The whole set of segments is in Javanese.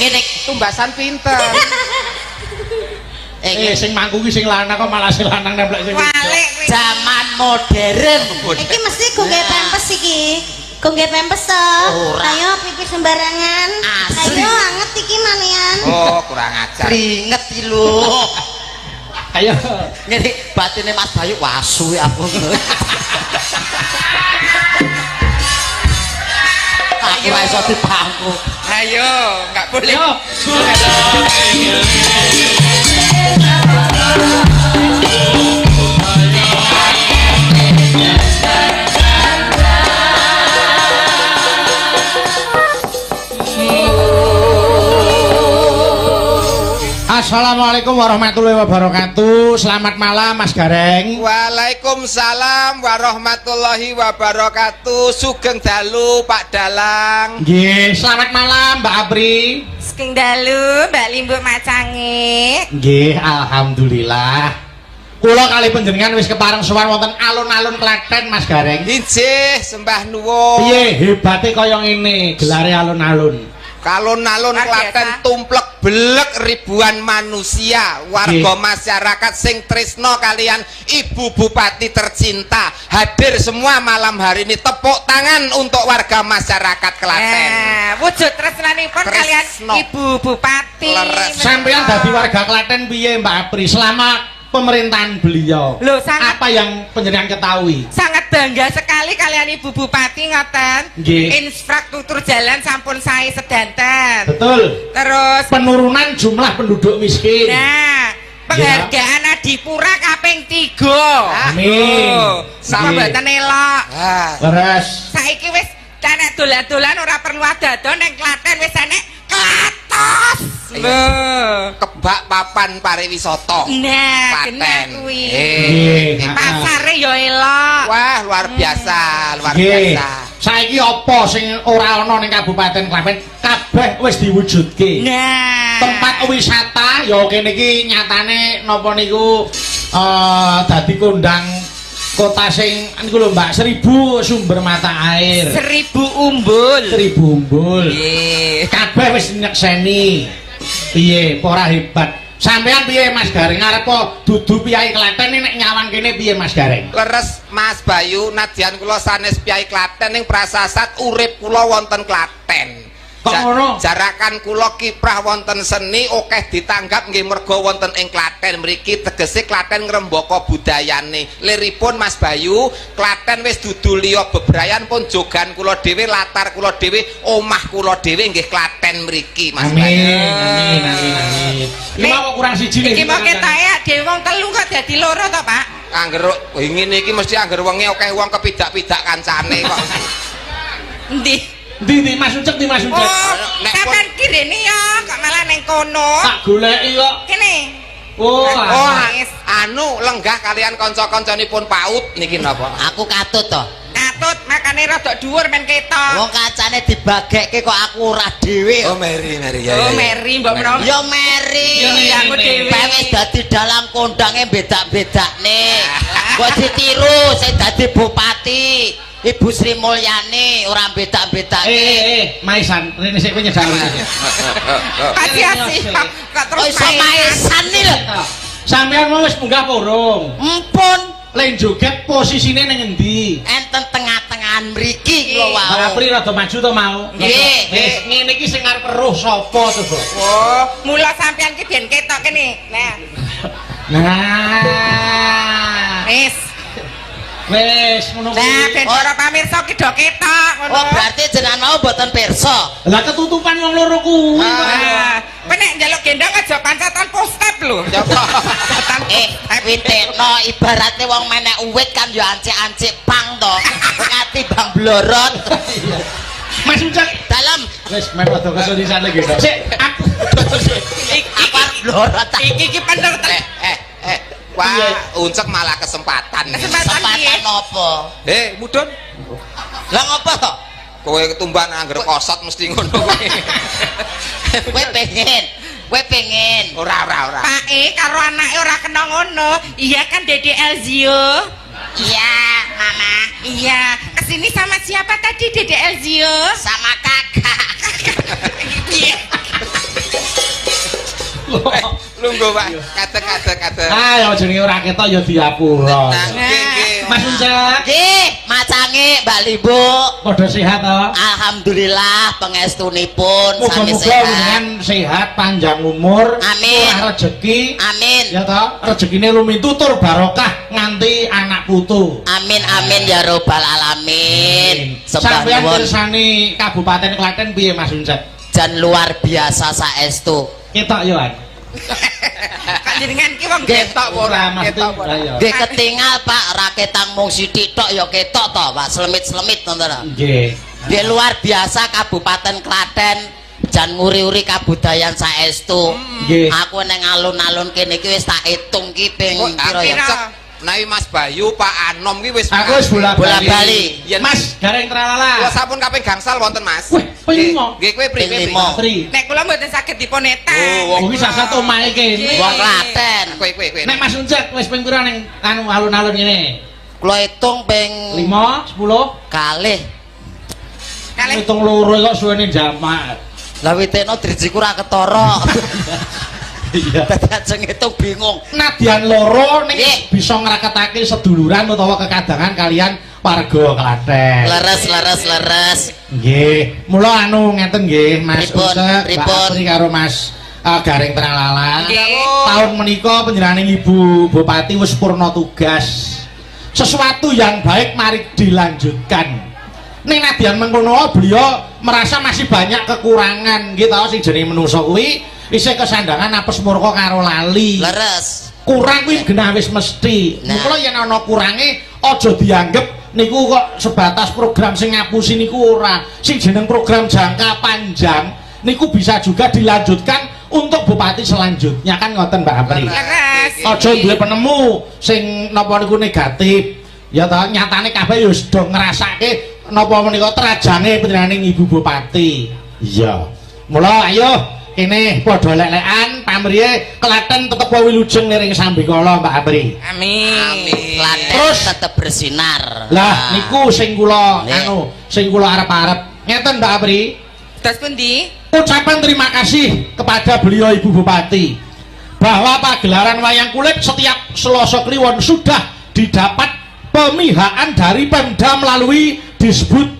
Kene Tumbasan pinten? Eh, Sing mangku ki sing lanang kok malah sing lanang nemplek sing wedok. Walik kuwi. Zaman modern. Iki mesti go nggae pempes iki. Go nggae pempes to. Ora. Ayo pipis sembarangan. Asli. Ayo anget iki manean. Oh, kurang ajar. Keringet iki lho. Ayo. Ngene batine Mas Bayu wasu ya aku. Aku ora iso dipangku. Ayo, enggak boleh. Yo. Assalamualaikum warahmatullahi wabarakatuh. Selamat malam, Mas Gareng. Waalaikumsalam warahmatullahi wabarakatuh. Sugeng dalu, Pak Dalang. Nggih, selamat malam, Mbak Apri. Sugeng dalu, Mbak Limbuk Macange. Nggih, alhamdulillah. Kula kali panjenengan wis kepareng sowan wonten alun-alun Klaten, Mas Gareng. Injih, sembah nuwun. Piye hebate kaya ngene gelare alun-alun? Alun-alun Luar Klaten biasa. tumplek blek ribuan manusia, warga Nggih. Masyarakat sing tresno kalian Ibu Bupati tercinta hadir semua malam hari ini. Tepuk tangan untuk warga masyarakat Klaten. Nah, wujud tresnanipun kalian Tresno. Ibu Bupati. Leres. Sampeyan dadi warga Klaten piye, Mbak Apri, selama pemerintahan beliau? Loh, sangat Apa yang panjenengan ketahui? Sangat bangga sekali kalian Ibu Bupati ngoten. Nggih. Infrastruktur jalan sampun sae sedanten. Betul. Terus Penurunan jumlah penduduk miskin. Nah, penghargaan Adipura kaping 3. Amin. Sama Nggih. mboten elok. Ah, Leres. Saiki wis enek dolan-dolan ora perlu ado-ado ning Klaten wis enek klatos. Lho. Kebak papan pariwisata. Nah, kena Klaten. kuwi. Nggih. Pasare ya elok. Wah, luar biasa, luar Nggih. biasa. Saiki apa sing ora ana ning Kabupaten Klaten kabeh wis diwujudke. Nah. Tempat wisata ya kene iki nyatane napa niku dadi kondang kota sing niku lho, Mbak, 1000 sumber mata air. 1000 umbul. 1000 umbul. Nggih. Kabeh wis nyekseni. Piye, apa ora hebat? Sampeyan piye, Mas Gareng, arep apa dudu piyai Klaten nek nyawang kene piye, Mas Gareng? Leres, Mas Bayu, nadyan kula sanes piyai Klaten ning prasasat urip kula wonten Klaten. Kok ngono? Jarakan kula kiprah wonten seni akeh ditanggap nggih merga wonten ing Klaten mriki, tegese Klaten ngrembaka budayane. Liripun, Mas Bayu, Klaten wis dudu liya bebrayan pun jogan kula dhewe, latar kula dhewe, omah kula dhewe nggih Klaten mriki, Mas Amin, Bayu. amin, amin, amin. Iki mau kok kurang siji nih. Iki mau ketoke dhewe wong telu kok dadi loro to, Pak? Angger ngene iki mesti angger wengi akeh wong kepidak-pidak kancane kok. Endi? Ndi ndi Mas Ucek, ndi Mas Ucek? Oh, Nek sampean kirene ya kok malah ning kono. Tak goleki kok. Kene. Oh, Oh, Wis. anu lenggah kalian kanca-kancanipun PAUD niki napa? Aku katut to. Katut makane rada dhuwur men ketok. Wong kacane dibagekke kok aku ora dhewe. Oh, Mary, Mary ya. Oh, Mary mbok menawa. Ya Mary. Ya, aku dhewe. Pe wis dadi dalang kondange bedak-bedakne. Kok ditiru sing dadi bupati Ibu Sri Mulyani ora bedak-bedake. Maisan, rene sik kowe nyedak rene. Pak Siasi kok Kok terus iso maesan nih lho. Sampeyan mau wis munggah apa urung? Empun Le joget posisine ning endi? Enten tengah-tengahan mriki lho Mbak wau. Apri rada maju to mau? Nggih. Wis ngene iki sing arep weruh sapa coba? Oh, mula sampean ki ben ketok kene. Nah, Nah. wis. Wis ngono Nah, kuwi. ben para pamirsa ki do ketok ngono. Oh, berarti jenengan mau mboten pirsa. Lah ketutupan wong loro kuwi. Ah, kowe nek njaluk gendong aja pancatan postep lho. Coba. Pancatan Witekno ibarate wong menek uwit kan ya ancik-ancik pang to. Ngati bang blorot. Mas Ucek. Dalem Wis meh rada kesulisan lagi. Sik, aku aku arep blorot. Iki iki bener Eh. Wah, uncek malah kesempatan. Kesempatan piye? Kesempatan apa? Mudun. Lah ngopo to? Kowe ketumban angger kosot mesti ngono kowe. Kowe pengen, kowe pengen. Ora, ora, ora. Pak E karo anake ora kena ngono. Iya kan Dede Elzio? Iya, Mama. Iya, kesini sama siapa tadi Dede Elzio? Sama kakak. Iya. Lungguh, Pak. Kadek kadek kadek. Ah, ya jenenge ora ketok ya diapura. Nah, nggih nggih. Mas Uncek, Nggih, macange Mbak Limbo. padha sehat to? Alhamdulillah pengestunipun sami Muga-muga sehat. dengan sehat, panjang umur, Amin. murah rezeki. Amin. Ya toh, rezekine lumintu tur barokah nganti anak putu. Amin amin ya robbal alamin. Sembah Sampeyan nuwun. pirsani Kabupaten Klaten piye Mas Uncek? Jan luar biasa saestu. Ketok yo an. Kok jenengan ki wong Nggih. Ketok apa ora? Maksudnya, Ketok apa ora? lah ya. Nggih ketingal Pak, raketang mung sithik tok ya ketok to, Pak. Selemit-selemit nonton. Nggih. Nggih luar biasa Kabupaten Klaten jan nguri-uri kabudayan saestu. Nggih. Aku neng alun-alun kene iki wis tak hitung ki ping Oh, pira ya. pira? Menawi Mas Bayu, Pak Anom ki wis Aku wis bola-bali. Bola-bali. Yen Mas, gareng Kula tralala. sampun kaping gangsal wonten, Mas. Wih, ping lima. Nggih, kowe priwe? Ping lima. Tri. Nek kula mboten saged dipun etang. Oh, Wong iki sasat omahe kene. Wong Klaten. Kowe kowe kowe. Nek Mas Uncek wis ping pira ning anu alun-alun ngene? Kula hitung ping 5, 10, kalih. Kalih hitung loro kok suwene jamak. Lah witeno drijiku ora ketara. Iya. Dadi ajeng ngitung bingung. Nadyan loro ning Nggih. bisa ngraketake seduluran utawa kekadangan kalian warga Klaten. Leres leres leres. Nggih, mula anu ngeten nggih Mas Pripun, Ucek, Mbak pripun? Apri karo Mas Gareng Tralala. Nggih. Tahun menika panjenenganing Ibu Bupati wis purna tugas. Sesuatu yang baik mari dilanjutkan. Ning nadyan mengkono beliau merasa masih banyak kekurangan gitu sing jenenge menungso kuwi isih kesandangan apes murka karo lali. Leres. Kurang kuwi genah wis mesti. Nah. Mula yen ana kurange aja dianggep niku kok sebatas program sing ngapusi niku ora. Sing jeneng program jangka panjang niku bisa juga dilanjutkan untuk bupati selanjutnya kan ngoten Mbak Apri. Leres. Aja duwe penemu sing napa niku negatif. Ya ta nyatane kabeh ya wis do ngrasake napa menika trajange panjenenganing Ibu Bupati. Iya. Mula ayo kene padha lek-lekan pamriye Klaten tetep wilujeng niring sambikala Mbak Apri. Amin. Amin. Klaten Terus- tetep bersinar. Lah niku sing kula Nggih. anu sing kula arep-arep. Ngeten Mbak Apri. Terus pundi? Ucapan terima kasih kepada beliau Ibu Bupati bahwa pagelaran wayang kulit setiap Selasa Kliwon sudah didapat pemihakan dari Pemda melalui Disbud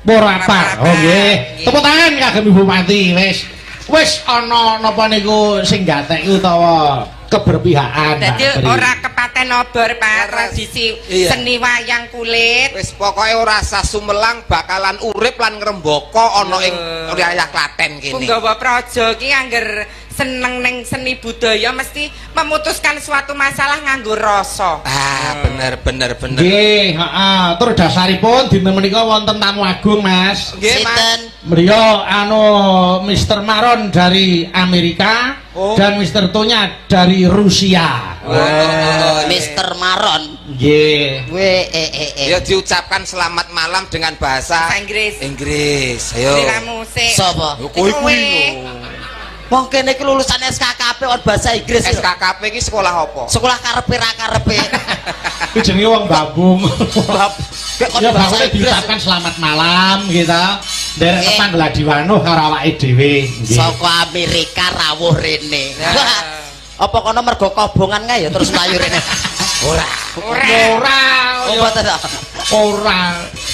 Porapar. Oh nggih. Tepuk tangan kagem Ibu Bupati wis. Wis ana napa niku sing gatek utawa keberpihakan. Mbak Dadi Apri. ora kepaten obor Pak Leres. tradisi Iya. seni wayang kulit. Wis pokoke ora sah sumelang bakalan urip lan ngrembaka ana ing wilayah Klaten kene. Punggawa praja ki angger seneng ning seni budaya mesti memutuskan suatu masalah nganggo rasa. Ah, bener bener bener. Nggih, heeh. Tur dasaripun dinten menika wonten tamu agung, Mas. Nggih, Mas. Sinten? Beliau anu Mr. Maron dari Amerika Oh. dan Mr. Tonya dari Rusia. Oh, oh, oh, iya. Mr. Maron. Nggih. W E E E. Ya diucapkan selamat malam dengan bahasa Bahasa Inggris. Inggris. Ayo. Sliramu sik. Sapa? Yo kowe kuwi lho. Wong kene iki lulusan SKKP on bahasa Inggris lho. SKKP iki sekolah apa? Sekolah karepe ra karepe. Kuwi jenenge wong Bambung. Kek kon Ya bahasa bakule Inggris. diucapkan selamat malam gitu. Nderek Nggih. tepang gladiwanuh karo awake dhewe. Nggih. Saka Amerika rawuh rene. Nah. Wah. Apa kono mergo kobongan kae ya terus mlayu rene? Ora. Ora. Ora. Oh, mboten to. Ora.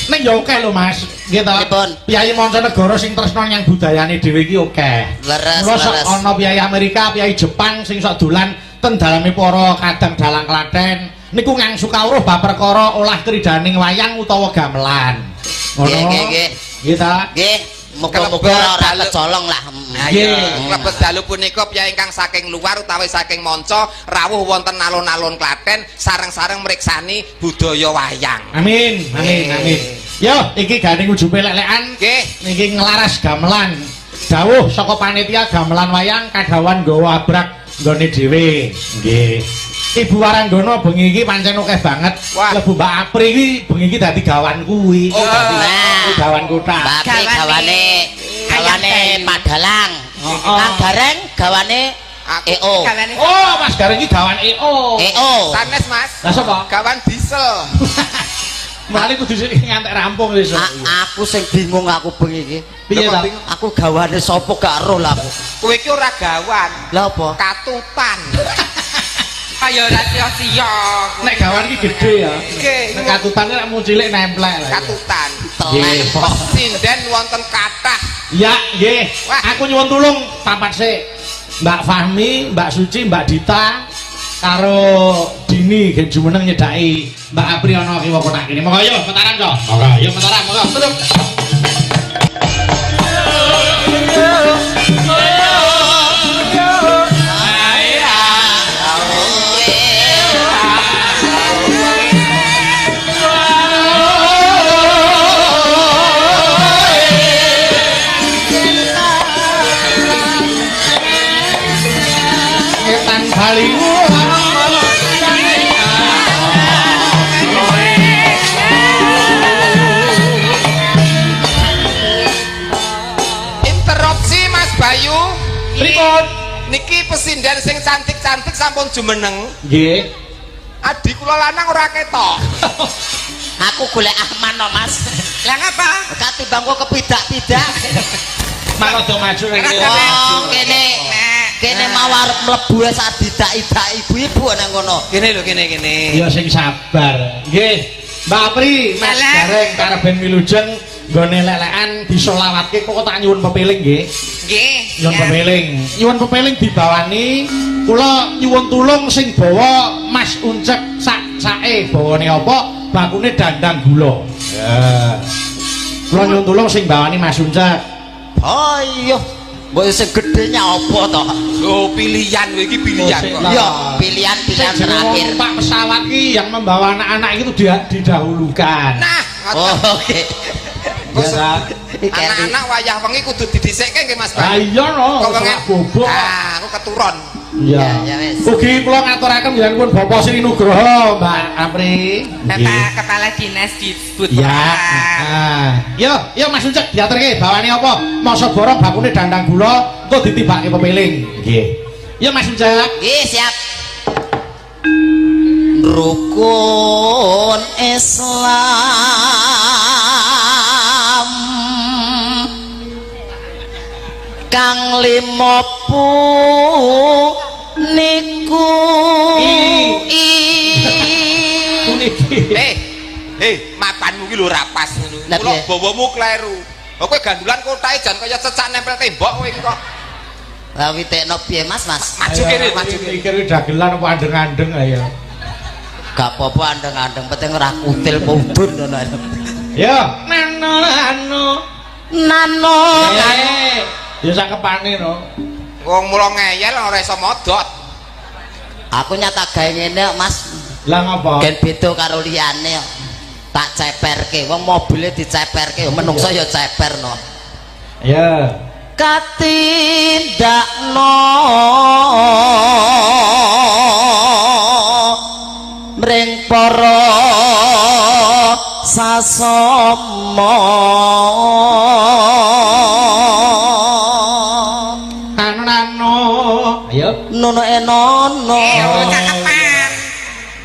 Ning ya akeh lho Mas. Nggih to. Pripun? Piyayi mancanegara sing tresna nyang budayane dhewe iki akeh. Leres, Mula sok leres. ana piyayi Amerika, piyayi Jepang sing sok dolan ten daleme para kadang dalang Klaten niku ngangsu kawruh bab perkara olah kridaning wayang utawa gamelan. Ngono. Nggih, nggih, nggih. Nggih ta? Nggih, muga-muga Kelebet ora dalu- kecolong lah. Nah, Nggih. iya, klebet dalu punika piyayi ingkang saking luar utawi saking manca rawuh wonten alun-alun Klaten sareng-sareng mriksani budaya wayang. Amin, amin, Nggih. amin. Yo, iki gandeng ujube lek-lekan. Nggih. Niki nglaras gamelan. Dawuh saka panitia gamelan wayang kadawan nggawa abrak nggone dhewe. Nggih. Ibu Waranggono bengi iki pancen akeh banget. Wah. Lebu Mbak Apri iki bengi iki dadi gawan kuwi. Oh, dadi Nah. gawan kota. Mbak Apri Gawane. gawane gawane Ayam Bayu. Padalang. Oh, oh. Kang Gareng gawane Aku. EO. Gawane Oh, Mas Gareng iki gawan EO. EO. Sanes, Mas. Lah sapa? Gawan diesel. Mulane kudu sik ngantek rampung sesuk. Aku sing bingung aku bengi iki. Piye ta? Aku gawane sapa gak roh lah aku. Kowe iki ora gawan, Lah apa? katutan. Kaya ora sia-sia. Nek gawan iki gede ya. Oke, Nek katutane nek mung cilik nemplek lah. katutan. Telek. Pesinden wonten kathah. Ya, nggih. Wah. Aku nyuwun tulung papat sik. Mbak Fahmi, Mbak Suci, Mbak Dita karo Dini gen jumeneng nyedaki Mbak Apriana kiwa kotak kene. Monggo yo Mataram to. Monggo yo Mataram, monggo. Tutup. Ngetan Bali. Interupsi Mas Bayu. Pripun? Niki pesinden sing cantik-cantik sampun jumeneng. Nggih. Adi kula lanang ora ketok. Aku golek aman no, Mas. Lah ngapa? Katimbang kok kepidak-pidak. Mak rada maju nang kene. Wong kene kene mau arep mlebu sak didak-idak ibu-ibu nang kono. Kene lho kene kene. Ya sing sabar. Nggih. Mbak Apri, Mas Dalam. Gareng karepen wilujeng nggone lelekan disolawatke kok tak nyuwun pepeling nggih. Nggih. Nyuwun Ya. pepeling. Nyuwun pepeling dibawani kula nyuwun tulung sing bawa Mas Uncek sak sae bawane apa bakune dandang gula. Ya. Kula nyuwun tulung sing bawani Mas Uncek. Ayo, mbok sing gedhe apa to? Lho pilihan kowe iki pilihan Oh, kok. sik. Yo, pilihan-pilihan Sing jenenge terakhir. numpak pesawat ki yang membawa anak-anak itu didahulukan. Nah, Oh, ngoten. oke. Ya ta? Iki Anak-anak wayah wengi kudu didhisikke nggih Mas Lah Bayu. iya no, Kok wengi selak bobok. Ah, aku keturun. Iya. Ya, ya wis. Ugi kula ngaturaken pun Bapak Sri Nugroho, Mbak Apri. Bapak Kepala Dinas Disbud. Ya. Ah. Yo, yo Mas Ucek diaturke bawane apa? Masa borong bakune dandang gula, engko ditibake pepeling. Nggih. Yo Mas Ucek. Nggih, siap. Rukun Islam kang lima niku i Puniki. Eh, eh, mapanmu ki lho ora pas ngono. Lah Kula piye? bawamu kleru. Oh, kowe gandulan kotake jan kaya cecak nempel tembok kowe iki kok. Lah witekno piye Mas, Mas? Maju kene, maju kene. Mikir dagelan apa andeng-andeng ayo. Gak apa-apa andeng-andeng penting ora kutil mudun ngono. Yo, nano nano. Nano. Eh, Ya sak kepane no. Wong mula ngeyel ora iso modot. Aku nyata gawe ngene kok, Mas. Lah ngopo? Gen beda karo liyane kok. Tak ceperke, wong mobile diceperke, menungso ya ceper no. Ya. Katindakno mring para sasama. Nano nano. Ayo. Nono enono. Eh, oh, cakepan.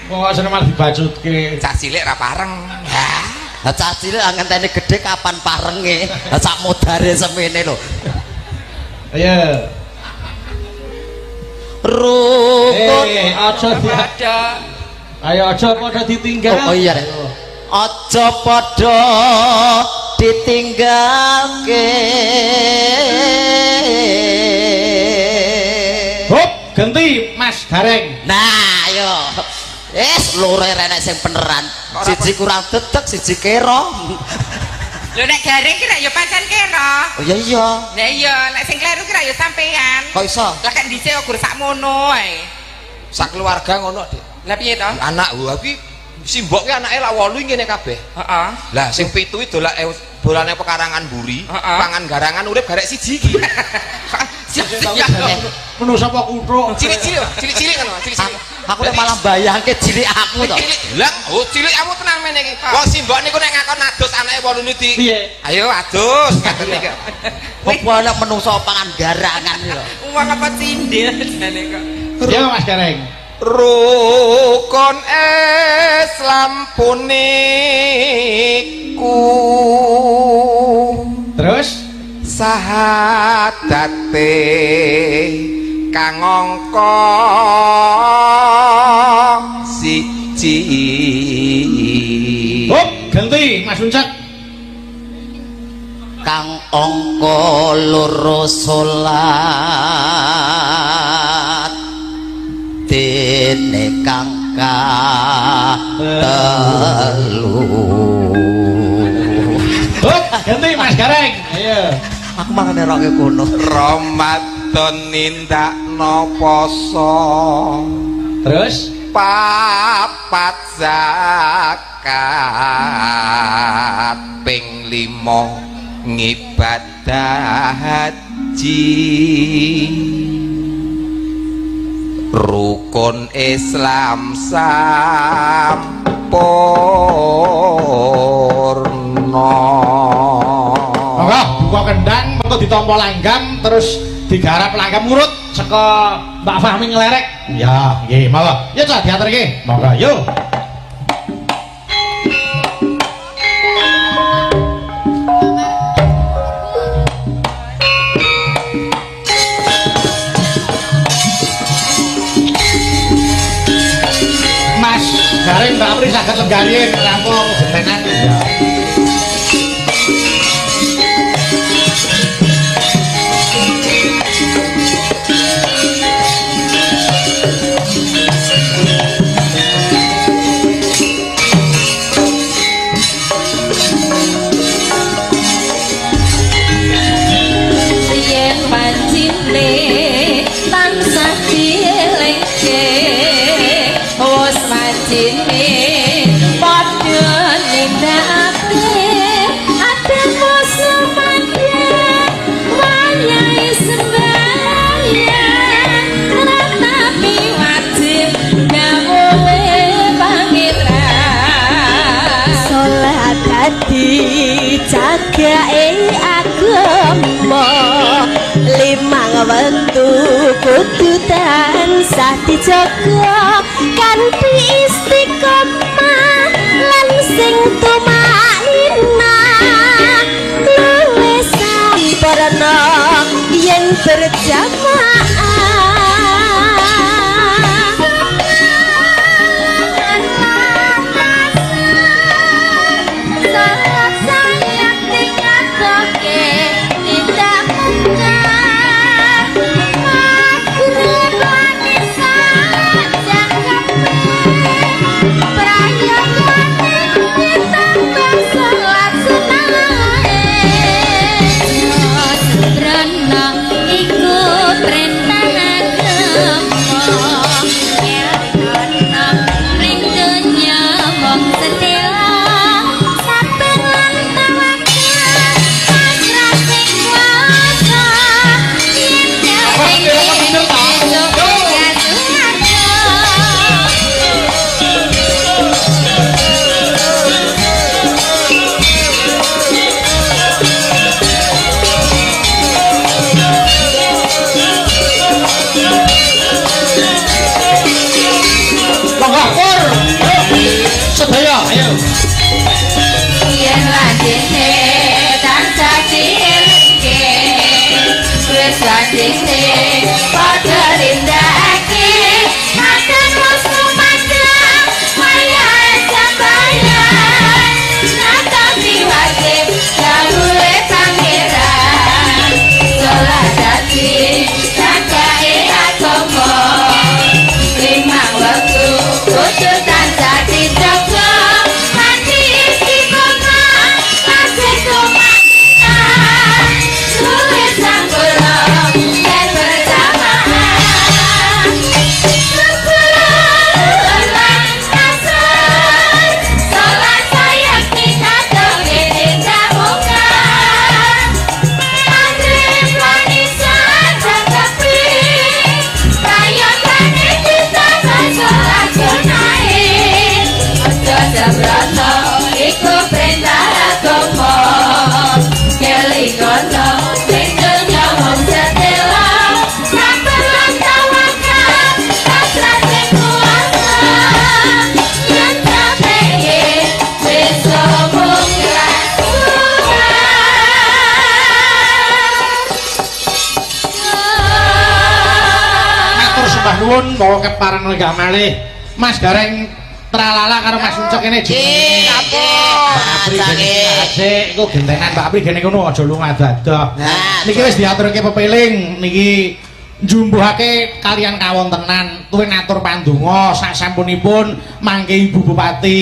Kok seneng malah dibacutke. Cah cilik ra pareng. Hah. Lah cah cilik ngenteni gedhe kapan parenge? Lah sak modare semene lho. Ayo. Rukun. Eh, aja di Padha. Ayo aja padha ditinggal. Oh, oh iya rek. Aja padha ditinggalke. Hop, ganti Mas Gareng. Nah, ayo. Wis loro renek sing beneran. Ora Siji kurang dedeg, siji kero. Lho nek garing ki rak ya pancen kera. Oh iya iya. Lah iya, nek sing kleru ki rak ya sampean. Kok iso? Lah kan dhisik ukur sakmono ae. Sak keluarga ngono, Dik. Lah piye to? Anak gua ki simbok ki anake lak 8 ngene kabeh. Heeh. Lah sing 7 iki dolak bolane pekarangan mburi, Heeh. pangan garangan urip garek siji iki. Siap-siap. Menungso apa kuthuk? Cilik-cilik, cilik-cilik kan, cilik-cilik. Aku nek malah bayangke cilik aku to. Cilik, lah, oh cilik kamu tenang meneh iki. Wong simbok niku nek ngakon adus anake 8 di. Piye? Ayo adus ngaten iki. Apa ana menungso pangan garangan iki lho. Wong apa cindil jane kok. Ya Mas Gareng. Rukun Islam puniku. Terus Sahadate kang angka 1. Hop, ganti Mas Uncek. Kang angka 2 salat dene kang 3. Hop, ganti Mas Gareng. Ayo. Aku mangane roke kono. Ramadan nindakno poso. Terus 4 zakat, ping 5 ngibadah haji, rukun Islam sampurna. Monggo buka kendang, mengko ditampa langgam terus digarap langgam urut saka Mbak Fahmi nglerek. Ya, nggih, monggo. Ya cah diaturke. Monggo, yo. Mas Gareng Mbak Apri saged lenggah rampung gentenan. Ya. Yen pancine tansah dielingke, wis pancine padha nindakake adat poso padha wayahe sembahyang, tetapi wajib dawuhe Pangeran. Salat dadi jagake agama, limang wektu kudu tansah dijaga kanthi istiqomah lan sing tumakninah, luwih sampurna yen berjamaah. Salat sayang tingatoke tindak mungkar, maghrib lan isya jangkepe, prayogane ditambah salat sunahe. Sembrono iku nuwun pokoke parang lenggah malih. Mas Gareng Tralala karo Mas Uncek kene Nggih, Mbak Apri gene asik iku gentenan Mbak Apri gene kono aja lunga ado-ado. Nah, Niki wis diaturke pepeling niki njumbuhake kalian kawontenan tuwin atur pandonga sak sampunipun mangke Ibu Bupati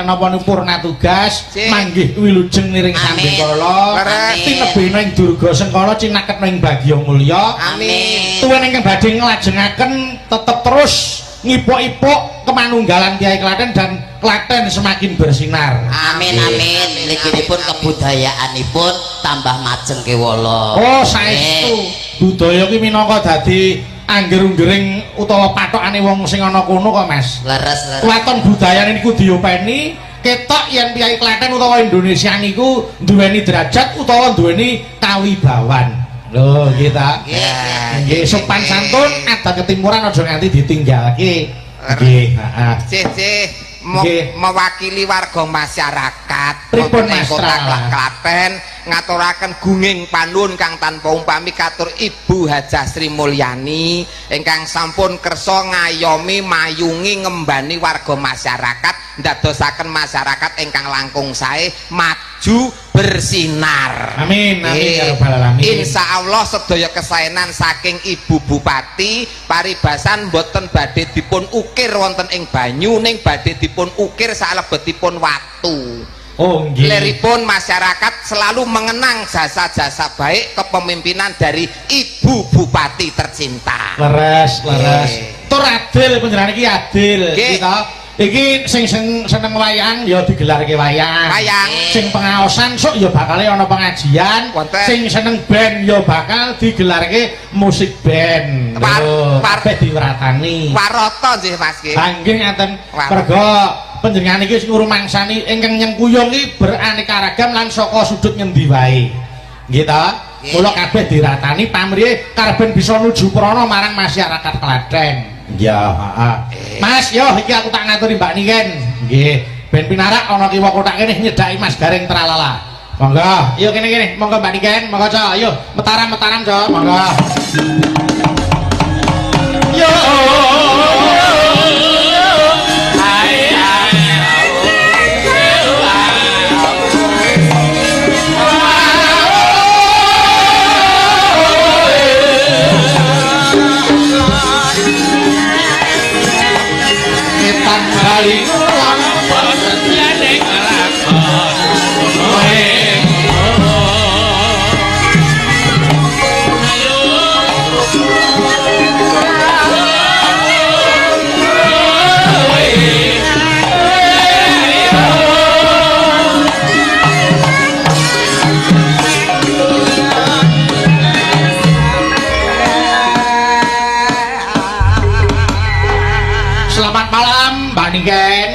napa niku purna tugas manggih wilujeng niring Amin. sambekala Leres. tinebihna ing Durga Sengkala cinaketna ing Bagya Mulya. Amin. Tuwin ingkang badhe nglajengaken tetep terus ngipuk-ipuk kemanunggalan Kyai Klaten dan Klaten semakin bersinar. Amin amin. Liginipun kebudayaanipun tambah majeng kewala. Oh, saestu. Budaya ki minangka dadi angger-unggering utawa patokane wong sing ana kono kok, Mas. Leres leres. Waton budayane niku diopeni, ketok yen Kyai Klaten utawa Indonesia niku duweni derajat utawa duweni kawibawan. Lho, nggih ta? Nggih. Nggih, sopan santun adat ketimuran aja nganti ditinggalke. Nggih, heeh. Cih, cih. Nggih. Mewakili warga masyarakat Pripun, wonten ing Mas kota Tralala? Klaten ngaturaken gunging panuwun kang tanpa umpami katur Ibu Hajah Sri Mulyani ingkang sampun kersa ngayomi mayungi ngembani warga masyarakat ndadosaken masyarakat ingkang langkung sae maju bersinar. Amin, amin ya rabbal alamin. Insya Allah sedaya kesaenan saking Ibu Bupati paribasan boten badhe dipun ukir wonten ing banyu ning badhe dipun ukir salebetipun watu. Oh, nggih. Leripun masyarakat selalu mengenang jasa-jasa baik kepemimpinan dari Ibu Bupati tercinta. Leres, leres. Nggih. Tur adil panjenengan iki adil. Nggih. Kita iki sing seneng wayang ya digelarke wayang. Wayang. Sing pengaosan sok ya bakal ana pengajian. Wonten. Sing seneng band ya bakal digelarke musik band. Lho, kabeh diwratani. Warata nggih Mas nggih. Nggih ngaten. Warata. Mergo panjenengan iki wis ngrumangsani ingkang nyengkuyung iki beraneka ragam lan saka sudut ngendi wae. Nggih ta? Mula kabeh diratani pamrihe karben bisa nuju prana marang masyarakat Klaten. Ya, heeh. Mas, yo iki aku tak ngaturi Mbak Niken. Nggih, ben pinarak ana kiwa kothak kene nyedhaki Mas Gareng Tralala. Monggo, yo kene-kene, monggo Mbak Niken, monggo Cok, ayo metaram-metaram Cok, monggo. Yo. Etan bali kulon. Selamat malam Mbak Niken.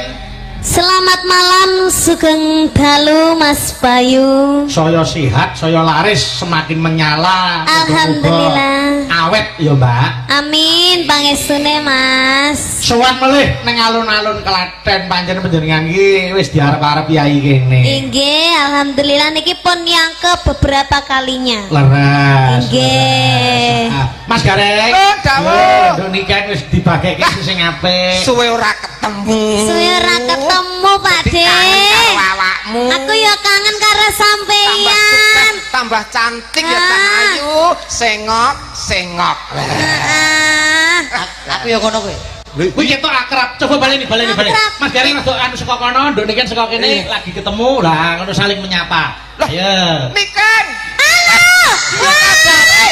Selamat malam sugeng dalu Mas Bayu. Saya sehat, saya laris, semakin menyala. Alhamdulillah. Muga-muga awet ya Mbak. Amin pangestune Mas. Sowan melih ning alun-alun Klaten pancen panjenengan iki wis diarep-arep yai kene. Inggih, alhamdulillah niki pun yang ke beberapa kalinya. Leres. Inggih. Leres. Ah, Mas Gareng. Oh, dawuh. Nduk Niken wis dibageke sing apik. Suwe ora ketemu. Suwe ora ketemu Pak Dadi De. kangen karo awakmu. Aku ya kangen karo Tambah sampeyan. sukses, tambah cantik ya Cah Ah. Ayu. Sengok, sengok. Heeh. Aku ya ngono kuwi. Kuwi ketok akrab. Coba baleni, baleni, baleni. Akrab. Mas Gareng rada anu saka kono, Nduk Niken saka kene lagi ketemu. Lah ngono saling menyapa. Lah. Ayo. Niken. Halo. Wah,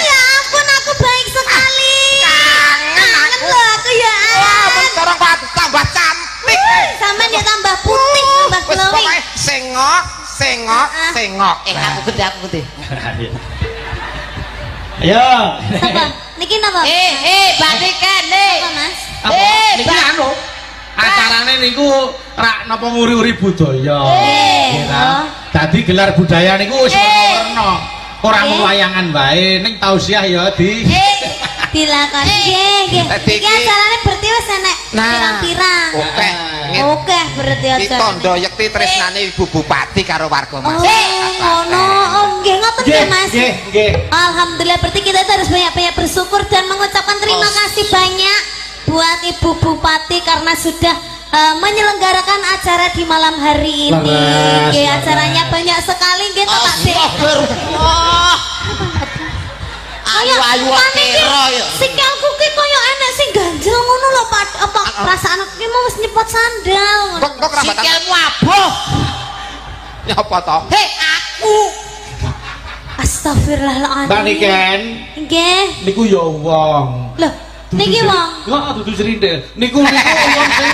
ya ampun aku baik sekali. Kangen Kangen aku. loh aku ya. Wah, men sekarang kok aku tambah cantik. Sampeyan ya tambah putih, tambah Wis glowing. pokoke sengok, sengok, Ah. sengok. Aku gede, aku gede. Ayo. Apa? Niki napa? Mbak Niken, eh. Apa, Mas? Apa? Eh, Niki Mbak. anu acarane niku rak napa nguri-uri budaya. Nggih ta? Oh. Dadi gelar budaya niku wis werna-werna. Ora mung Eh. wayangan wae, ning tausiah ya di Dilakoni. Nggih, nggih. Dadi Iki iki- acarane berarti wis enek Nah. pirang-pirang. Oke. Oke, berarti Iki acarane. tandha yekti tresnane Ibu Bupati karo warga Oh, masyarakat. ngono. Oh, nggih ngoten nggih, Mas. Nggih, nggih. Alhamdulillah berarti kita itu harus banyak-banyak bersyukur dan mengucapkan terima kasih banyak buat Ibu Bupati karena sudah menyelenggarakan acara di malam hari ini. Leres, Nggih, leres. acaranya banyak sekali nggih to, Pak De. Astagfirullah. Ayu-ayu kira ya. Sikilku ki koyo enek sing ganjel ngono lho, Pak. Apa perasaan aku ki mau wis nyepot sandal ngono. Kok kerambatan Sikilmu aboh. Nyapa to? Hei, aku. Astagfirullahaladzim. Mbak Niken, Nggih. niku ya wong. Loh, niki wong. Heeh, dudu srindil. Niku niku wong sing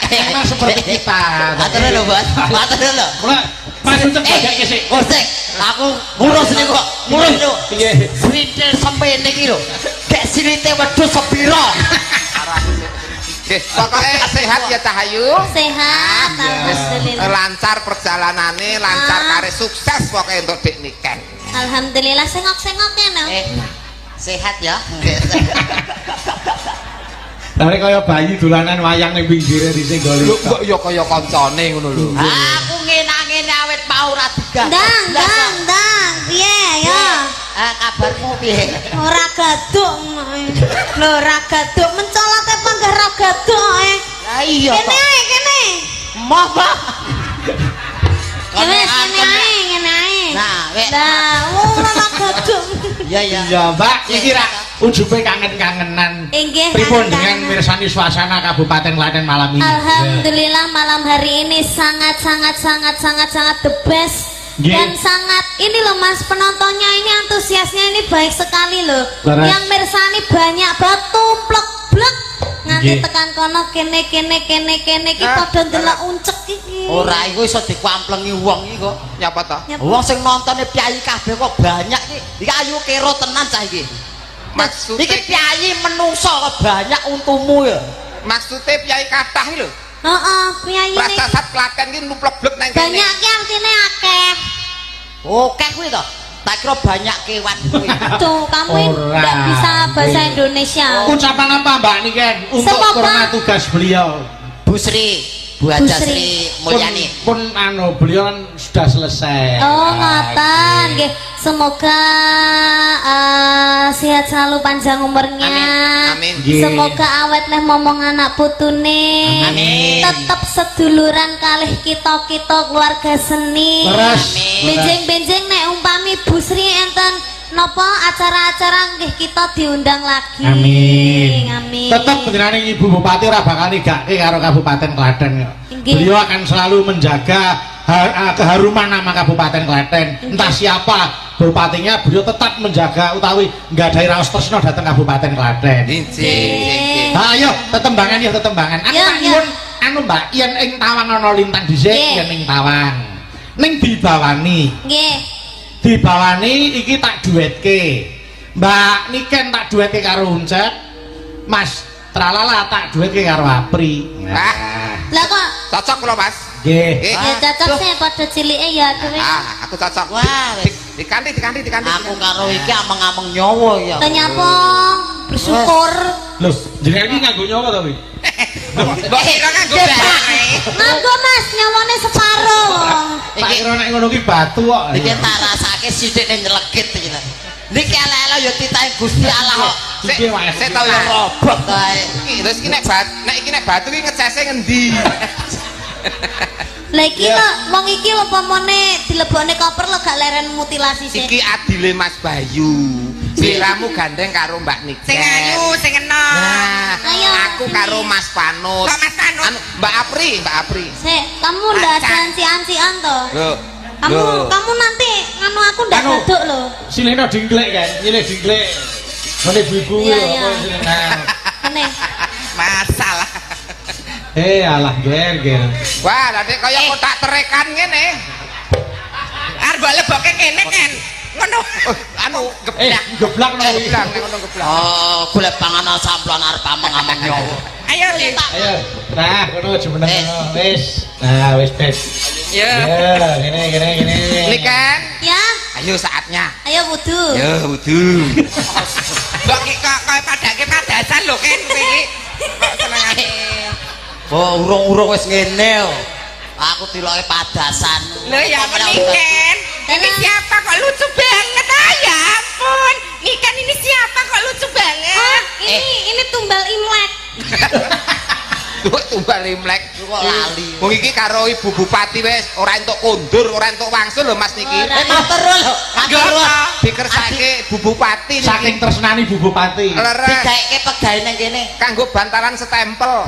memang seperti kita. Matur lho, Bos. Matur lho. Mula Mas Uceng bagake sik. Oh, sik. Aku ngurus niku kok. Ngurus niku. Piye? Srindil sempene iki lho. Gek silite wedhus sepira? Nggih, pokoke sehat ya Cahayu. Sehat, Wis alhamdulillah. lancar perjalanane, lancar Ah. kare sukses pokoke untuk Dik Niken. Alhamdulillah sengok-sengok ya, no. Eh, sehat ya. Lare kaya bayi dolanan wayang ning pinggire disenggoli. Lho kok ya kaya kancane ngono lho. Aku ngene-ngene awet mau ora digagas. Ndang, ndang, ndang. Piye ya? Ah, kabarmu piye? Ora gaduk. Lho, ora gaduk mencolote panggah ra gaduk eh. Lah iya Kene to. ae, kene. Moh, Pak. Ya wis kene ae, kene ae. Nah, wek. Lah, ora ra gaduk. Iya, iya. Iya, Mbak, iki rak ujube kangen-kangenan. Inggih, Pripun dengan kangen-kangenan. mirsani suasana Kabupaten Klaten malam ini? Alhamdulillah malam hari ini sangat sangat sangat sangat sangat the best Nggih. dan sangat ini loh Mas, penontonnya ini antusiasnya ini baik sekali loh. Leres. Yang mirsani banyak banget, tumplek blek nganti Nggih. tekan kono kene kene kene kene iki Ah, padha ndelok uncek iki. Ora iku iso dikuamplengi wong iki kok. Nyapa to? Nyapa? Wong sing nontone piyayi kabeh kok banyak iki. Iki ayu kero tenan cah iki. Maksudnya Iki piyayi menungso kok banyak untumu ya. Maksudnya piyai kathah iki lho. Heeh, piyayine Prasasat Klaten ki nuplek-blek nang kene. banyak ki artine akeh. Oke kuwi to. Tak kira banyak kewan kuwi. Tuh, kamu ini Ora. nggak bisa bahasa Nggih. Indonesia. Ucapan apa Mbak Niken untuk Semoga- purna tugas beliau? Bu Sri, Bu Haja Bu Sri. Sri Mulyani. Pun, pun anu beliau kan sudah selesai. Oh, ngoten nggih. Semoga sehat selalu, panjang umurnya. Amin. Amin. Nggih. Semoga awet leh momong anak putune. Amin. Tetep seduluran kalih kita-kita keluarga seni. Leres. Benjing-benjing nek umpami Bu Sri enten napa acara-acara nggih kita diundang lagi. Amin. Amin. Tetep panjenengan Ibu Bupati ora bakal nigake karo Kabupaten Klaten. Nggih. Beliau akan selalu menjaga keharuman nama Kabupaten Klaten. Entah siapa bupatinya, beliau tetap menjaga utawi nggadahi raos tresno dhateng Kabupaten Klaten. Injih, injih. Ha ayo tetembangan ya tetembangan. Aku Yo, tak yo. nyuwun anu Mbak, yen ing tawang ana lintang dhisik, Nggih. yen ing tawang. Ning dibawani. Nggih. Dibawani iki tak duetke. Mbak Niken tak duetke karo Uncek. Mas Tralala tak duetke karo Apri. Ah. Lah kok Cocok kula, Mas. Nggih. Nggih. ya cocok sih padha cilike ya dhewe. Ah, aku cocok. Wah, wis. Dikanti, dikanti, dikanti. Aku karo iki ameng-ameng nyawa ya. Ternyata bersyukur. Lho, jenengan iki nganggo nyawa to, Wi? Mbok kira nganggo baterai. Nganggo Mas, nyawane separo. Tak Iki kira nek ngono ki batu kok. iki tak rasake sithik ning nyelekit iki lho. Niki elek-elek ya titahe Gusti Allah kok. Sik, Iki wae. sik tau ya. Robot to ae. Iki terus iki nek bat, nek iki nek batu iki ngecese ngendi? Lah iki Ya. lho, wong iki umpamane dilebokne koper lho gak leren mutilasi sih. Iki adile Mas Bayu. Sliramu gandeng karo Mbak Niken. Sing ayu, sing enom. Nah, Ayo, aku sini. karo Mas Panut. Kok Mas Panut? Anu, Mbak Apri, Mbak Apri. Sik, kamu ndak ada Acak. anci-ancian toh? Lho. Kamu lho. kamu nanti nganu aku ndak Anu. gaduk lho. Silihno dingklek kan, nyilih dingklek. Ngene ibu-ibu Iya, lho, iya. apa silih. Nah. Ngene. Masalah. Eh, alah ger ger. Wah, lah dek kaya kotak terekan ngene. Arep mbok lebokke kene kan. Ngono. Oh, anu Eh, geblak. geblak no. Geblak nek ngono geblak. Oh, golek panganan samplan arep ameng-ameng nyawa. Ayo, Dik. Ayo. Nah, ngono jumeneng Eh. ngono. Wis. Nah, wis wis. Ya. Ya, ngene ngene ngene. Niken, Ya, ayo saatnya. ayo wudu. Ya, wudu. Mbok ki kok koyo padake padasan lho kan kowe iki. Kok senengane. Oh, urung-urung wis ngene. Oh. Aku diloke padasan. Lho ya Niken. Ini siapa kok lucu banget ah ya ampun. Niken ini siapa kok lucu banget? Oh, ini tumbal Imlek. Tuh tumbal Imlek. Kok lali. Wong iki karo Ibu Bupati wis ora entuk kondur, ora entuk wangsul lho Mas niki. Ora. Eh matur nuwun lho, matur nuwun. Dikersake Ibu Bupati niki. Saking tresnani Bu Bupati. Leres Digaeke pegawe nang kene. kanggo bantalan stempel.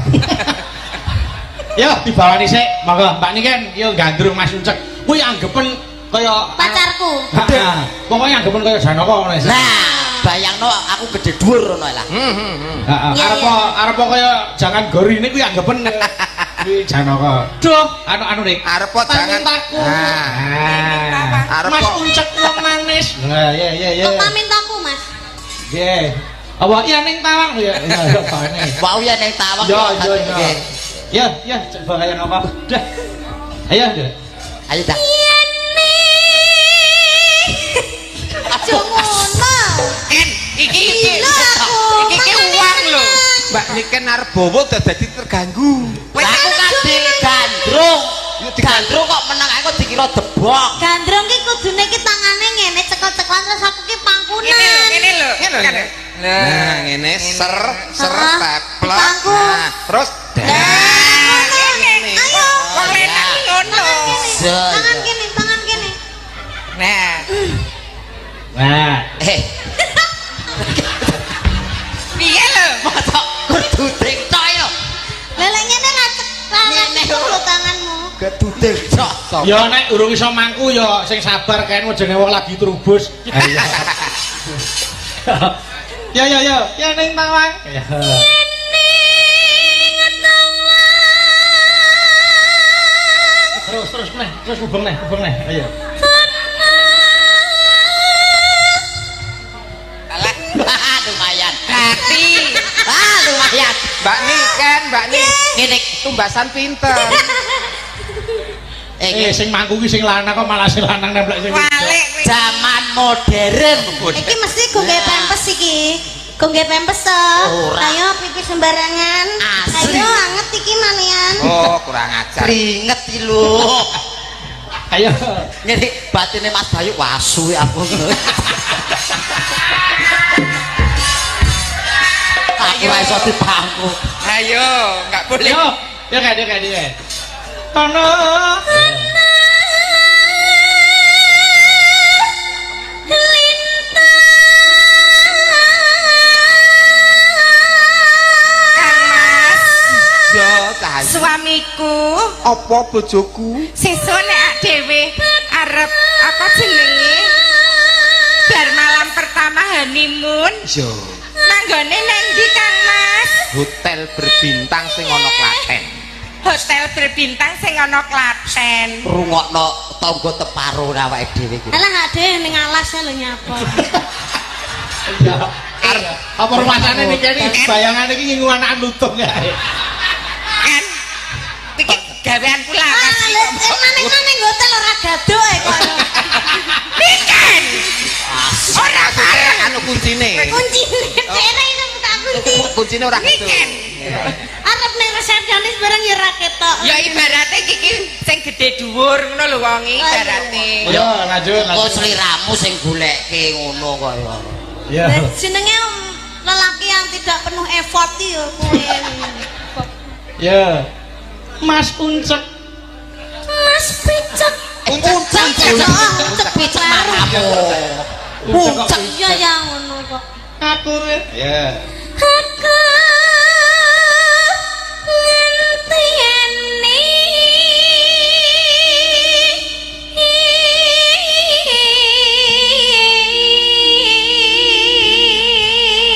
Yo dibawani sik, monggo Mbak Niken, yo gandrung Mas Uncek. Kuwi anggepen kaya Pacarku. Heeh. Pokoke anggepen kaya Janaka ngono wis. Nah, bayangno aku gede dhuwur ngono lah. Heeh. Iya, Arep iya. arep kaya jangan gorine kuwi anggepen kuwi Janaka. Duh, anu-anu nih. Arep jangan. Pamintaku. Nah, arep Mas kok Uncek wong manis. Nah, iya iya iya. Kok pamintaku, Mas? Nggih. Apa iya ning tawang ya? Iya, apane. Wau ya ning tawang. Yo kok yo yo. nggih. Ya, ya, coba kaya ngapa? Dah. Ayo, dah. Ayo dah. Yen Aja ngono. Ken, iki iki Gila aku. iki iki Makane uang lho. menang. Mbak Niken arep bowo dadi terganggu. Lah aku kan digandrung. Gandrung kok meneng aku dikira debok. Gandrung ki kudune ki tangane ngene cekel-cekelan terus aku ki Ngene lho, pangkunan. ngene lho. Ngene lho, ngene. Nah, ngene ser ser Heeh. teplek. Dipangku. Nah, terus Nah, Ngene. Ayo. Wong lanang ki ngono. Tangan kene, Iya, tangan iya. kene, tangan kene. Nah, Nah, Eh, piye lho? mosok geduding tok yo. Lelek ngene ra Ngene. cekel lho tanganmu. Geduding tok. ya nek urung iso mangku ya sing sabar kae jenenge wong lagi trubus. Ayo. Ya ya ya, ya ning tawang. Ya. Terus terus neh, terus hubung neh, hubung neh. Ayo. Alah, Ah, lumayan. berarti Ah, lumayan. Mbak Niken, Mbak Niken Ngene tumbasan pinter. eh Eh sing mangku ki sing lanang kok malah sing lanang nemplek sing wedok. walik kuwi. zaman modern. Iki mesti go nggae pempes iki. Go nggae pempes to. Ora. Ayo pipis sembarangan. Asli. Ayo anget iki malian. Oh, kurang ajar. Keringet iki lho. Ayo. Ngene batine Mas Bayu wasu aku. Aku ora iso dipangku. Ayo, enggak boleh. Yo, ya kae, ya kae, ya. Tono. Kang Mas, Yo, cah. suamiku Apa bojoku? sesuk nek ak dhewe arep apa jenenge? Bar malam pertama honeymoon, Yo, manggone nang ndi Kang Mas? hotel berbintang sing ana Klaten. Hotel berbintang sing ana Klaten. Rungokno tangga teparo awake dhewe iki. Alah ade ning alas lho nyapa. Iya. Apa rumasane niki iki bayangane iki ngingu anakan lutung ya. Kan iki gaweanku lawas Ah, iki lho, kok. maneh-maneh hotel ora gaduk e kok. Niken. Ora Maksudnya anu kuncine. Kuncine dhewe iso buka kunci. Kuncine ora ketu. Niken. Arep ning resepsionis bareng ya ora ketok. Ya ibarate iki sing gede dhuwur ngono lho wong iki ibarate. Yo, lanjut, Kok lanjut. sliramu sing goleke ngono kaya. Yo. Lah, jenenge lelaki yang tidak penuh effort iki ya kowe. Yo. Mas Uncek. Mas picek. Uncek, Uncek, uncek picek baru. matamu. Uncek kok Uncek. Iya ya ngono kok. Aku. Ya. Aku ngenteni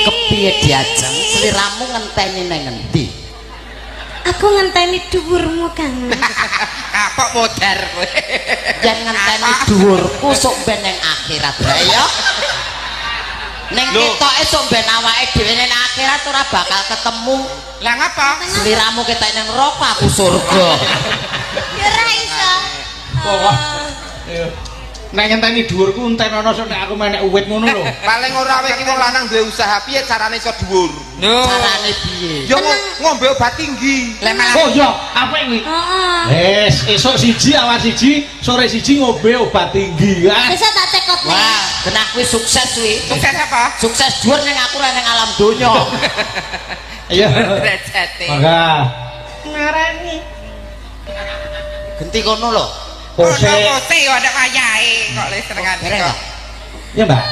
Kepiye diajeng sliramu ngenteni nang ngendi? Aku ngenteni dhuwurmu Kang. Kapok modar kowe. Yen ngenteni dhuwurku sok ben nang akhirat. Lah ya. Ning Lho. ketoke sok ben awake dhewe ning akhirat ora bakal ketemu. Lah ngapa? Sliramu ketok ning neraka aku surga. Ya ora iso. Pokok. Yo. Nek ngenteni dhuwurku enten ana sok nek aku menek uwit ngono lho. Paling ora kowe iki wong lanang duwe usaha piye carane iso dhuwur? Lho. Carane piye? Ya ngombe obat tinggi. Lah malah Oh iya, apik kuwi. Heeh. Wes, esuk siji awan siji, sore siji ngombe obat tinggi. Ah. Sesuk tak cekot nih. Wah, kena kuwi sukses kuwi. sukses apa? Sukses dhuwur ning aku ora ning alam donya. Iya. Derajate. Mangga. Genti kono lho. Pose. Ono pose yo ada wayahe kok le senengane Dereng kok. ta? Ya, Mbak.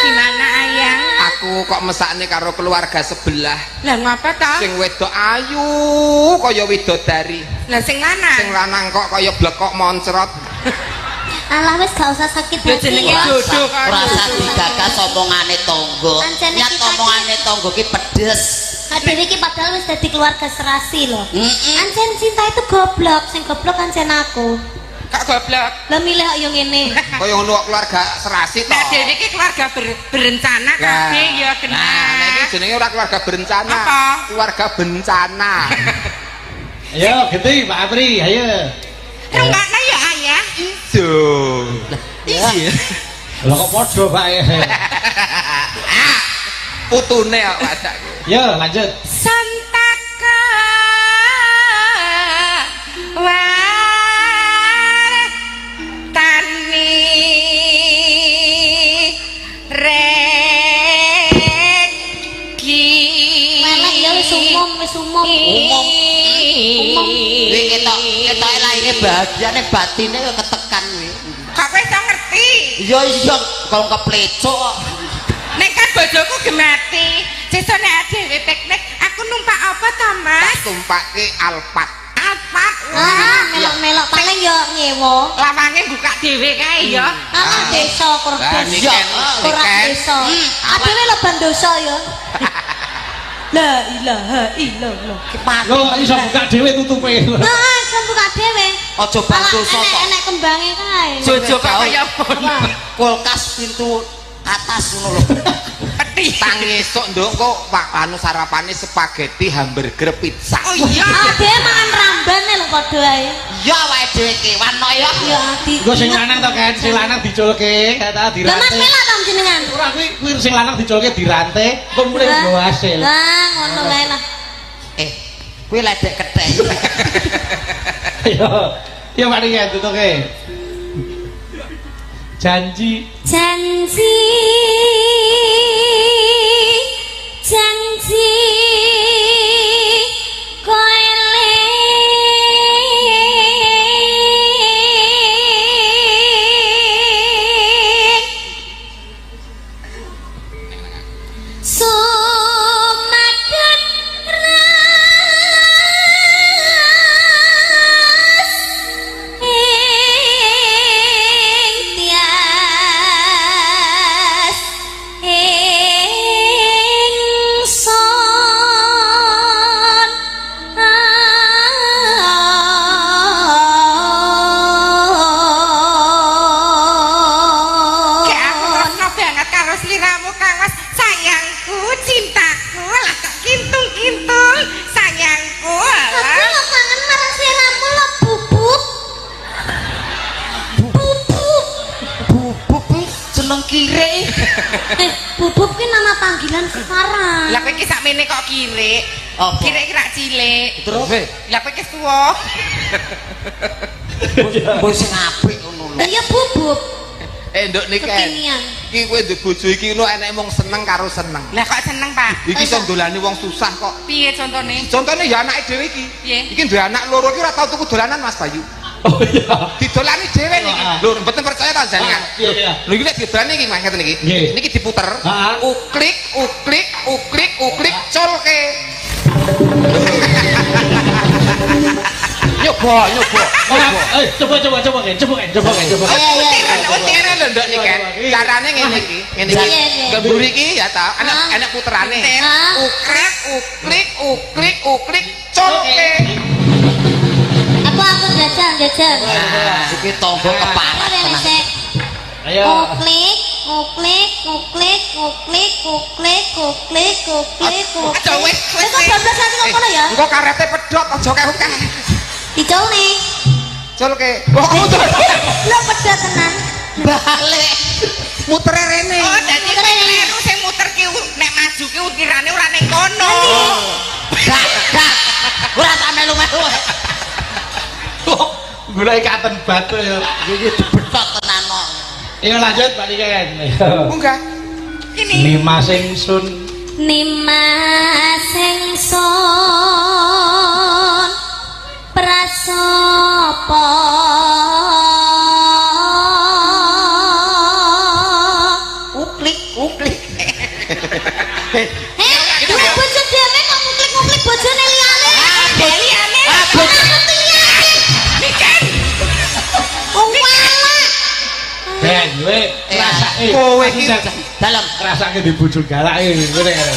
Gimana ayang? Aku kok mesakne karo keluarga sebelah. Lah ngapa ta? Sing wedok ayu kaya widodari. Lah sing lanang. Sing lanang kok kaya blekok moncrot. Alah wis gak usah sakit Lho hati jenenge ya. jodoh kan. Ora usah digagas omongane tangga. Ancene Nyat kita ki- omongane tangga ki pedes. Adewe iki padahal wis dadi keluarga serasi lho. Mm-mm. Ancen cinta itu goblok, sing goblok ancen aku. Kok goblok. Lah milih kok yo ngene. Kaya ngono kok keluarga serasi to. Nah dhewe iki keluarga berencana kabeh ya kena. Nah, nek iki jenenge ora keluarga berencana. Apa? Keluarga bencana. Ayo, genti Pak Apri, ayo. Rungokno ya ayah. Ijo. Iya. Lah kok padha, Pak. Putune kok wadakku. Yo, lanjut. Santaka war tani regi. Melek ya wis umum, wis umum. Umum. Umum. Kuwi ketok ketoke lahire bahagia ning batine kok ketekan kuwi. Kok kowe iso ngerti? Iya iya kalau keplecok kok. Nek kan bojoku gemati. Sesuk nek dhewe piknik, aku numpak apa ta, Mas? Tumpake Alphard. Alphard. Ah, melok-melok paling yo nyewa. Lawange buka dhewe kae ya. Ah, desa kurang Lah desa. niken, Kurang niken. desa. Adewe lho bandosa ya. La ilaha illallah. Ki mati. Lho, iso buka dhewe tutupe. Nah, iso buka dhewe. Aja bandosa Malah kok. Enek-enek kembange kae. Jojo kok kaya ngono. Apa? Kulkas pintu atas ngono lho. Peti. Tangi esuk nduk kok pak anu sarapane spaghetti, hamburger, pizza. Oh iya. Ah, dhewe mangan ramban lho padha ae. Ya awake dhewe kewan no ya. Ya di. Engko sing lanang to kan, sing lanang diculke, kata Lah Mas dirante. melok to jenengan. Ora kuwi kuwi sing lanang diculke dirante, engko mulih nggo hasil. Lah ngono kae lah. Eh, kuwi ledek kethek. Ayo. Yo Pak Niken tutuke. Janji Janji janji kowe eling sumadat ras ing tias ingsun. Kayak aku tresno banget karo sliramu Kang Mas. Sayangku, cintaku, lah kok kintung-kintung. Sayangku, Aku alah. lo kangen marang sliramu lo bubuk. Bubuk. Bubuk kuwi jeneng kire. Eh, bubuk ki nama panggilan sekarang. Lah kowe iki sakmene kok kirik. Apa? Kirik ki rak cilik. Terus Lah kowe iki tuwa. mbok sing apik ngono lho. Lah ya bubuk. Eh nduk niken. Kekinian. Iki kowe nduk bojo iki ngono enek wong seneng karo seneng. Lah kok seneng, Pak? Iki iso ndolani wong susah kok. Piye contone? Contone ya anake dhewe iki. Piye? Iki duwe anak loro iki ora tau tuku dolanan Mas Bayu. Oh iya. Didolani dhewe niki. Ah. Lho mboten percaya ta jenengan. Ah, iya, iya. Lho iki nek didolani iki Mas ngeten iki. Nggih. Niki diputer. Ah. Uklik uklik uklik uklik culke. Yo Nyoba, nyoba. Ora, coba coba coba Ken, coba Ken, coba Ken, coba. Ayo, ayo, ayo. Ngene lho nduk Niken. Carane ngene iki, ngene iki. Iya, iya. Gemburi iki ya ta, anak Ah. anak puterane. Ah. Ukrik, ukrik, ukrik, ukrik, culke. Aku aku jajal jajal. Iki tonggo keparat Rene tenan. sik. Ayo. Nguklik, nguklik, nguklik, nguklik, nguklik, nguklik, nguklik, nguklik. Aja wis, wis, Wis kok bablas nanti kok kono ya? Engko karete pedhot aja keh-keh. Dicol nih. Culke. Oh, muter. Lo pedot tenan. Balik. Mutere rene. Oh, dadi Muter rene. kleru sing muter ki nek maju ki ukirane ora ning kono. Gak, gak. Ora tak melu-melu. Golek katen batu ya. Iki dibetot tenan kok. Ayo lanjut Mbak Niken. Munggah. Ini Nimas ingsun. Nimas ingsun prasapa Uklik, uklik. Eh, duwe bojo dhewe kok nguklik-nguklik bojone liyane. liyane. Ah, bojo. Aku liyane. Niken. Walah. Ben, kowe ngrasake. Kowe iki Dalem. ngrasake di bojo galak iki ngene ngene.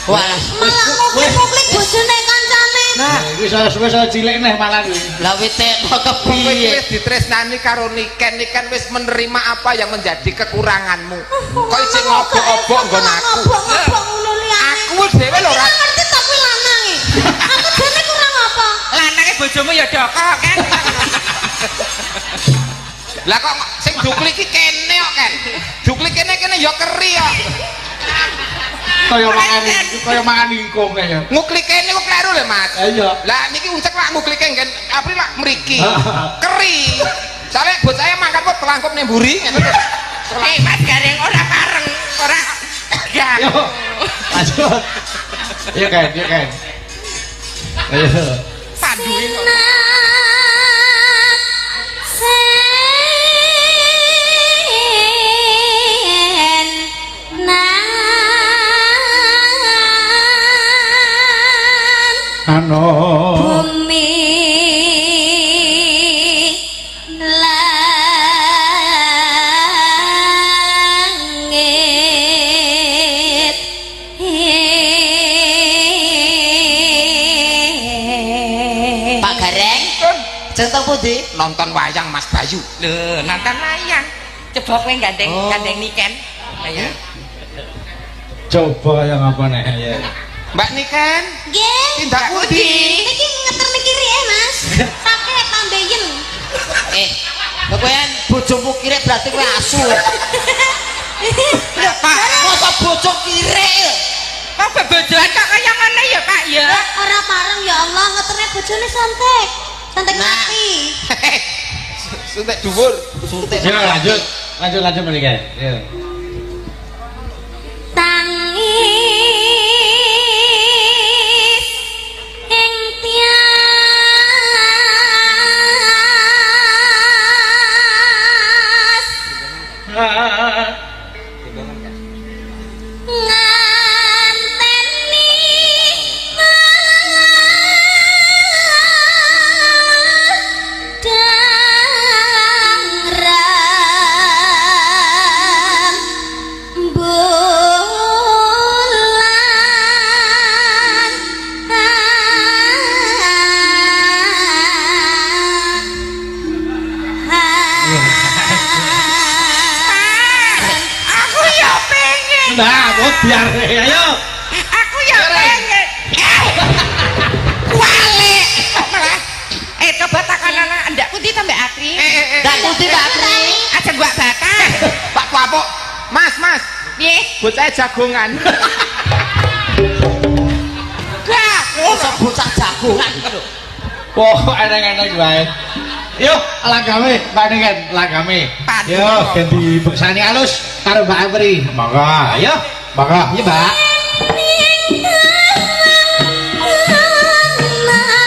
Walah. Malah nguklik-nguklik bojone kancane. Nah, wis wis cilik neh malah kuwi. Lah wite kok Kowe iki kepiye? wis ditresnani karo Niken, Niken wis menerima apa yang menjadi kekuranganmu. Kok isih ngobok-obok nggon aku. Ngobok-ngobok ngono liyane. Aku dhewe lho ora Ora ngerti ta kuwi lanange. Aku dene kurang apa? Lanange bojomu ya dokok kan. Lah kok sing duklik iki kene kok, Ken. Duklik kene kene ya keri kok. Kaya mangan ingkung ya. Nguklik kene kok kleru lho, Mas. Iya. Lah niki uncek lak nguklike nggen April lak mriki. Keri. Soale bocahe mangkat kok telangkup ning mburi ngene to. Eh, Mas Gareng ora pareng, ora gak. Yo. Lanjut. Iya Ken, iya Ken. Ayo. Panduwe kok. Sinak sen nan Ano. bumi langit. Pak Gareng, centeng pundi? Nonton wayang Mas Bayu. Lho, nonton wayang. Coba kowe gandeng Oh. gandeng Niken. Ayo. Coba yang apa nih ya. Mbak Niken, Nggih. tindak pundi? Niki ngeterne kiri Mas. Sakit tambahin. Eh, lha kowe bojomu kirek berarti kowe asu. Lho, Pak. Masa bojo kirek? Kok bebojoan kok kaya ngono ya, Pak ya? Ora pareng ya Allah ngeterne bojone santek. Santek Nah. mati. Suntik dhuwur. Suntik. Yo lanjut. Lanjut lanjut Mbak Niken. Yo. Tangis ing tias nganteni madang rembulan. Aku ya pengen. Nah, kok biar ayo. Aku ya pengen. Kuale. Kok malah coba takonana ndak pundi ta Mbak Atri? Eh eh eh. Ndak pundi Mbak Atri? Aja gua bakar. Pak Papuk. Mas, Mas, Piye? bocah jagongan. Gak. Masa bocah jagongan iki lho. Wah, eneng-eneng wae. Yo, langgame, Mbak Niken, langgame. Pandu Yo, kok. ben dibeksani alus karo Mbak Apri. Monggo, ayo. Monggo, iya, Mbak.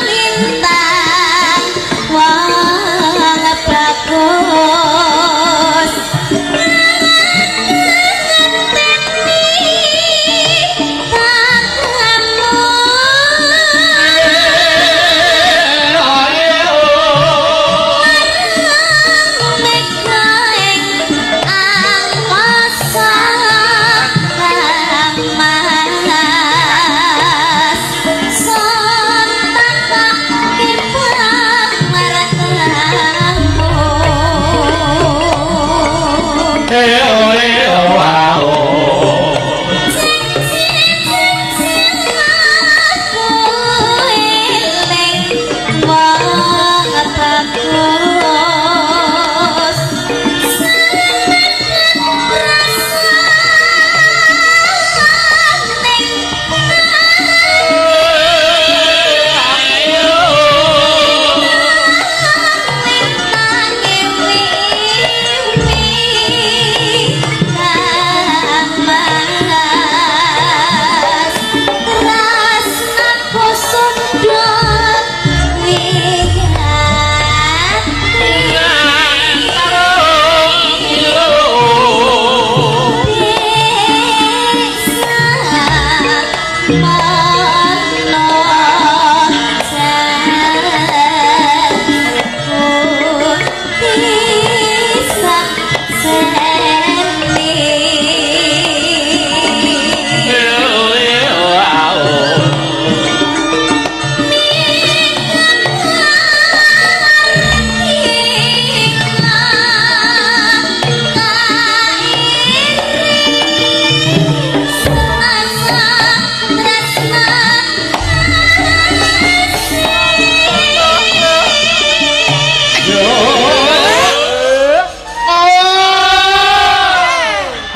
Lintang wong bagus ngenteni tatamu. Ayo. Eh oh eh oh ah, oh. Aku eling wong bagus.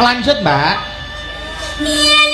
Lanjut, Mbak. Yen